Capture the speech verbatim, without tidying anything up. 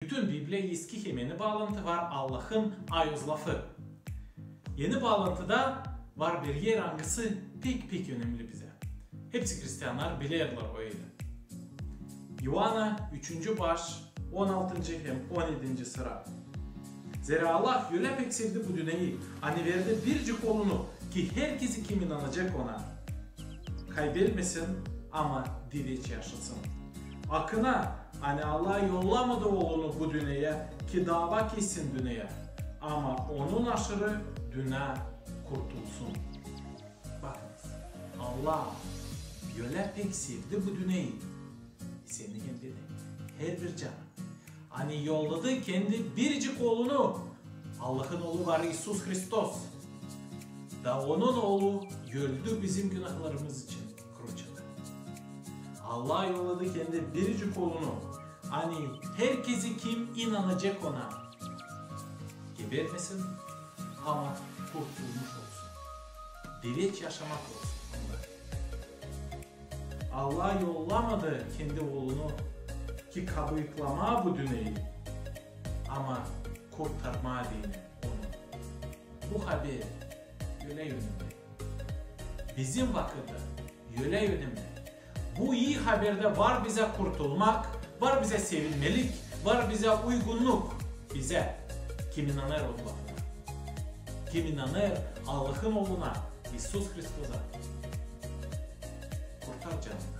Bütün Bibliya, Eski hem Eni Baalantı, var Allahın ayoz lafı. Eni Baalantıda var bir er, angısı pek-pek önemli bizä. Hepsi hristiannar bilerlär o eri. İoanna üçüncü baş, on altıncı hem on edinci sıra. Zerä Allah ölä pek sevdi bu düneyi, ani verdi biricik Oolunu, ki herkezi, kim inanacek Ona, kaybelmesin, ama diveç yaşasın. Akına, ani Allah yollamadı Oolunu bu düneyä, ki dava kessin düneyä, ama Onun aşırı dünä kurtulsun. Bakınız, Allah ölä pek sevdi bu düneyi, seni hem beni, herbir canı, ani yolladı kendi biricik Oolunu. Allahın Oolu var İisus Hristos. Da Onun Oolu öldü bizim günahlarımız için kruçada. Allah yolladı kendi biricik Oolunu, ani herkezi, kim inanacek Ona, gebermesin, ama kurtulmuş olsun. Diveç yaşamak olsun onda. Allah yollamadı kendi Oolunu, ki kabıyıklamaa bu düneyi, ama kurtarmaa deyni onu. Bu haber ölä önemli. Bizim vakıtta ölä önemli. Bu ii haberdä var bizä kurtulmak, var bizä sevinmelik, var bizä uygunnuk, bizä, kim inanêr Onun lafına, kim inanêr Allahın Ooluna, İisus Hristosa. Kurtar canını.